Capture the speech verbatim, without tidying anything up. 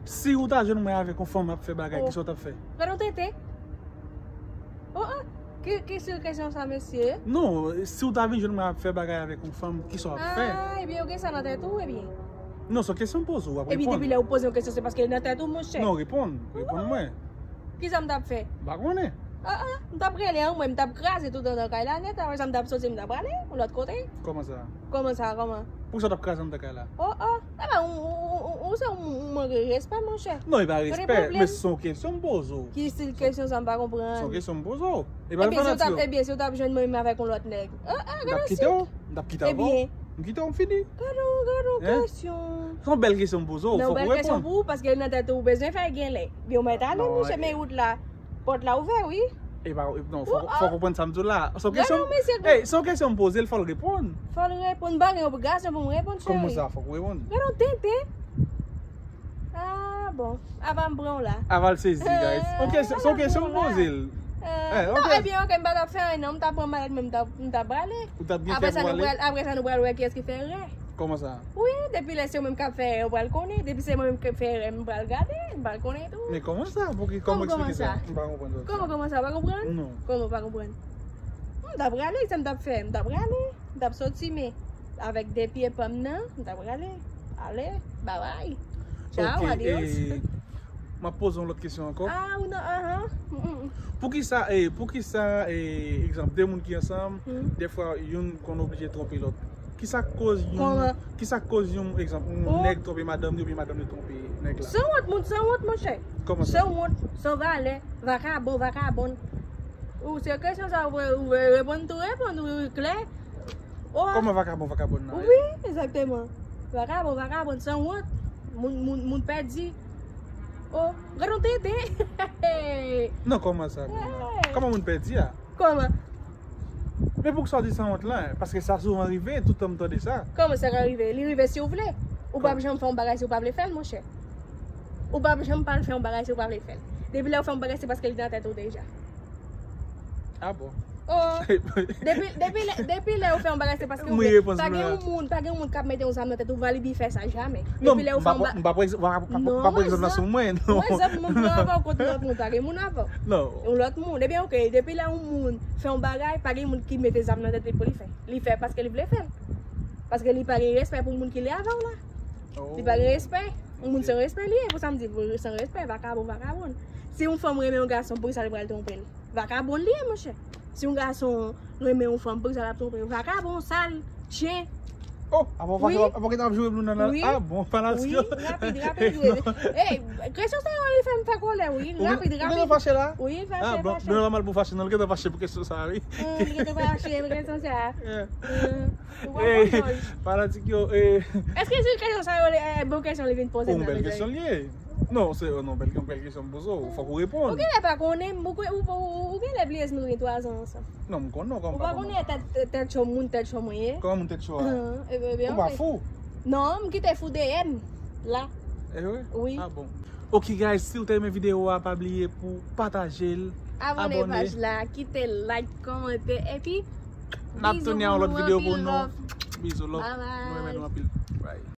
Si ou ta jwenn mwen avèk yon fanm ap fè bagay, kisa w t ap fè? Gade yon tenten. Oh, oh. Ki, ki stil kesyon sa, mesye? Non, si w ta vin jwenn mwen ap fè bagay avèk yon fanm, kisa w ap fè? Ah, ebyen, ou gen sa nan tèt ou, ebyen. Non, se yon kesyon m poze w, w ap reponn. Epi depi lè ou poze yon kesyon, se paske li nan tèt ou, monchè. Non, reponn. Reponn mwen. Kisa m t ap fè? M pa konnen. Ah, ah, m t ap rele anmwe, m t ap kraze tout anndan kay la nèt, apre sa m t ap soti, m t ap prale yon lòt kote. Kòman sa? Kòman sa, kòman? Poukisa w t ap kraze anndan kay la? Oh, oh. Aba, ou, ou, ou, ou se yon moun manke respè, monchè. Non, e pa respè, men se yon kesyon m poze w. Ki stil kesyon sa, m pa konprann. Se yon kesyon m poze w. E pa fanatik yo. Ebyen, si w t ap jwenn mwen menm avèk yon lòt nèg. Ah, ah, gade yon sik. M t ap kite w, m t ap kite w ankò. Ebyen. M kite w, m fini. Gade yon, gade yon kesyon. Se yon bèl kesyon m poze w, fòk ou reponn. Men yon bèl kesyon pou ou, paske nan tèt ou, ou bezwen fè l genlè. Ebyen, ou mèt ale, monchè, men wout la. Pòt la ouvè, wi. E pa, e, non, fòk, fòk ou konprann sa m di w la. Se yon kesyon, ey, se yon kesyon m poze l, fò l reponn. Fò l reponn. M pa gen obligasyon pou m reponn, cheri. Kòman sa, fòk ou reponn? Gade yon tenten. Ah, bon. Apa m pran w la? Apa l sezi, guys. Se yon kesyon, se yon kesyon m poze l. Eh, non, ebyen, ok, m pa t ap fè anyen, non. M t ap pran malèt mwen, m t ap, m t ap prale. Ou t ap gen kè pou ale? Apre sa, nou pral wè kiyès ki fè erè. Kòman sa? Wi, depi lè se ou menm k ap fè erè, ou pral konnen. Depi se mwen menm k ap fè erè, m pral gade, m pral konnen tou. Men kòman sa? Pou ki, kòman eksplike sa? M pa konprann sa. Kòman, kòman sa? Ou pa konprann? Non. Kòman ou pa konprann? M t ap prale, sa m t ap fè? M t ap prale, m t ap soti, men avèk de pye pa m nan, m t ap prale. Ale, babay. Tchao, adios. M ap poze yon lòt kesyon ankò. Ah, ou nan, ahan. Mm, mm, mm. Poukisa, eh, poukisa, eh, egzanp, de moun ki ansanm, dèfwa youn konn oblije twonpe lòt? Kisa k koz yon, kisa k koz yon, egzanp, yon nèg twonpe madanm li oubyen madanm li twonpe nèg la? Sanwont, moun sanwont, monchè. Kòman sa? Sanwont, san valè, vakabon, vakabon. Ou se kesyon sa, ou vle, ou vle reponn tou, reponn, wi, klè. Oh. Kòman vakabon, vakabon nan? Wi, egzakteman. Vakabon, vakabon, sanwont. Moun, moun, moun pèdi. Oh, gade yon tenten. Non, kòman sa menm? Kòman moun pèdi a? Kòman? Men poukisa w di sanwont lan? Paske sa souvan rive, tout tan m tande sa. Kòman sa ka rive? Li rive si w vle. Ou p ap janm fè yon bagay si w pa vle fè l, monchè. Ou p ap janm pa fè yon bagay si w pa vle fè l. Depi lè ou fè yon bagay, se paske li nan tèt ou deja. Ah bon? Oh, depi, depi lè, depi lè ou fè yon bagay, se paske ou vle. Pa gen yon moun, pa gen yon moun k ap mete yon zam nan tèt ou, va li bi fè sa, jamè. Non, depi lè ou fè yon bagay. M pa pran egzanp, m pa pran egzanp, m pa pran egzanp nan sou mwen, non. Pran egzanp, moun pran avè w kont lòt moun, pa gen moun avè w. Non. Yon lòt moun. Ebyen, ok, depi lè yon moun fè yon bagay, pa gen moun ki mete zam nan tèt li pou li fè. Li fè paske li vle fè l. Paske li pa gen respè pou moun ki lè avè w la. Li pa gen respè. Yon moun san respè li ye, pou sa m di, pou san respè, vakabon, vakabon. Si yon fanm renmen yon gason, poukisa li pral twonpe l? Vakabon li ye, monchè. Si yon gason renmen yon fanm, poukisa l ap twonpe l? Vakabon, sal, chen. Oh, apa w fache, apa w gentan ap joure pou nou nan nan? Ah bon, fanatik yo. Wi, rapid, rapid, wi. Ey, kesyon sa yo, li fè m fè kòlè, wi. Rapid, rapid. Ou gentan fache la? Wi, fache, fache. Ah bon, nou nòmal pou fache, non, li gentan fache pou kesyon sa, wi. Li gentan fache pou kesyon sa. Ou pa konn fanatik yo, eh. Èske se kesyon sa yo, eh, bon kesyon li vin poze nan, mezanmi? Yon bèl kesyon li ye. Non, se, oh, non, bèl, yon bèl kesyon m poze w, fòk ou reponn. Ou genlè pa konnen, ou, ou, ou, ou genlè bliye si nou gen twa zan ansanm. Non, m konnen w, kòman m pa konnen? Ou pa konnen tèt, tèt cho moun, tèt cho mwen ye? Kòman moun tèt cho a? Ou pa fou? Non, m kite fou dèyè m la. Eh wi? Wi. Ah bon. Ok, guys, si w te renmen videyo a, pa bliye pou pataje l, abòne. Abòne paj la, kite like, kòmante, epi n ap tounen yon lòt videyo pou nou. Bizou, love. Bye bye. Nou renmen nou anpil. Bye.